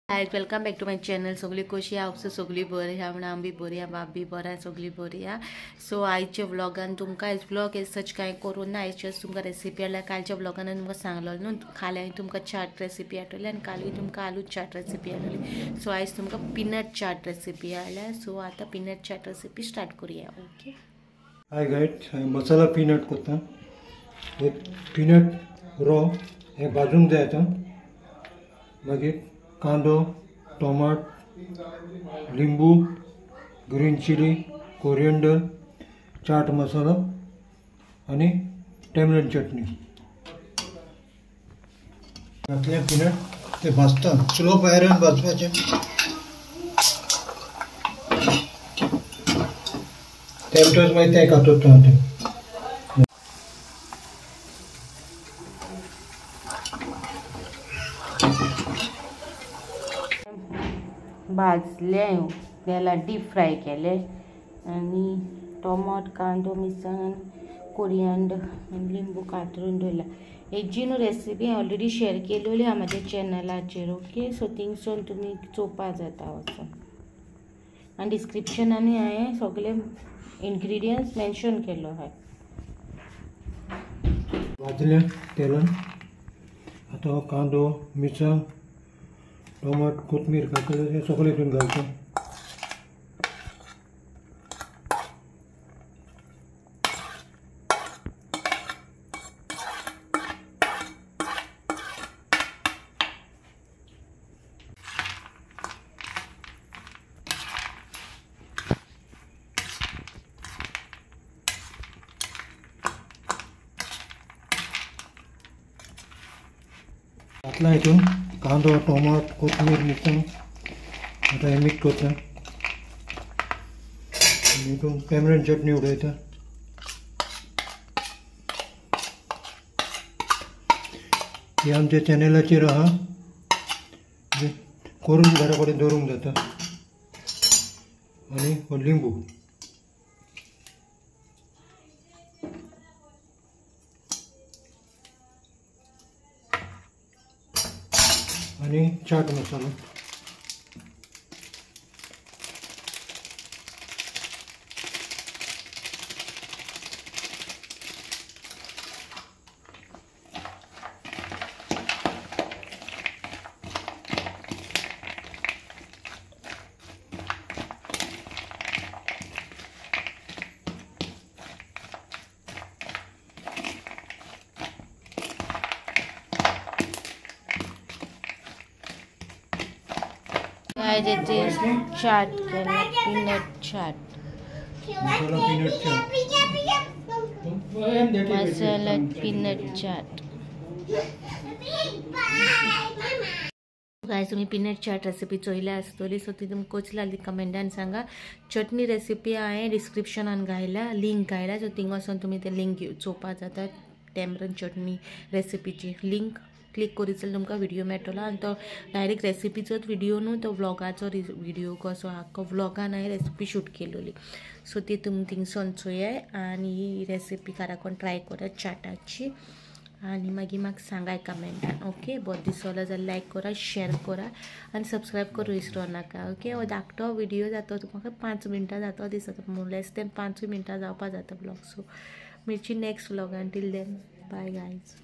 Hi, welcome back to my channel. सगळी कशी आहा? सगळी बरी आहा म्हणून आमी बरी आहा, बाप बी बरा, सगळी बरी आहा. सो आयच्या व्लॉगान तुमकां आयज व्लॉग एज सच कांय करूं ना, आयज जस्ट तुमकां रेसिपी हाडल्या. कालच्या व्लॉगान तुमकां सांगलो न्हू, काल हांवें तुमकां चाट रेसिपी हाडटली आनी कालूय तुमकां आलू चाट रेसिपी हाडटली. सो आयज तुमकां पिनट चाट रेसिपी हाडल्या. सो आतां पिनट चाट रेसिपी स्टार्ट करुया. ओके हाय गायज, हांवें मसाला पिनट करता. हे पिनट रॉ हे भाजूंक जाय आतां. मागीर कांदो, टोमाट, लिंबू, green chilli, coriander, chaat masala आनी टॅमरन चटणी घातले. पिनट ते भाजता स्लो फायरान भाजपाचें. टॅमॅटोज मागीर ते घातता ते. भाजले तेला डीप फ्राय केले आनी टोमाट, कांदो, मिरसांग, कोरियांडर आनी लिंबू कातरून दवरला. हेजी न्हू रेसिपी हांवें ऑलरेडी शेअर केलेली आहा म्हाज्या चॅनलाचेर. ओके, सो थिंगसून तुमी चोवपा जाता वचून. आनी डिस्क्रिप्शनानूय हांवें सगळे इन्ग्रिडियंट्स मेन्शन केल्लो आहा. भाजले तेलान आतां कांदो, मिरसांग, टोमाट, कोथमीर घातले ते सगळे हितून घालता. घातला हितून कांदो, टोमाट, कोथमीर, मिरसांग. आतां हें मिक्स करता. हितून टॅमरन चटणी उडयता. ही आमच्या चॅनलाचेर आहा, करून घरा कडेन दवरूंक जाता. आनी हो लिंबू. आनी चाट मसाला. चाट केला, पीनट चाट, मसाला पीनट चाट. गायज, तुम्ही पीनट चाट रेसिपी चोयल्या आसतली. सो ती तुमकां कशी लागली कमेंटान सांगा. चटणी रेसिपी हांवें डिस्क्रिप्शनान घायल्या, लिंक घायल्या. सो थिंग वचून तुमी ते लिंक चोवपा जाता. टॅमरन चटणी रेसिपीची लिंक क्लिक करीत जाल्यार तुमकां व्हिडियो मेळटलो. आनी तो डायरेक्ट रेसिपीचोच व्हिडियो न्हू, तो व्लॉगाचो व्हिडियो कसो आख्खो व्लॉगान हांवें रेसिपी शूट केलेली. सो ती तुमी थिंगसून चोयाय आनी ही रेसिपी घराकोन ट्राय करात चाटाची आनी मागीर म्हाका सांगाय कमेंटान. ओके, बरो दिसलो जाल्यार लायक करा, शेअर करा आनी सबस्क्रायब करूं विसरो नाका. ओके, हो धाकटो व्हिडियो जाता म्हाका 5 मिनटां जाता दिसता, लेस देन 5 मिनटां जावपा जाता व्लॉग. सो मिरची next व्लॉगान. Till then, bye guys.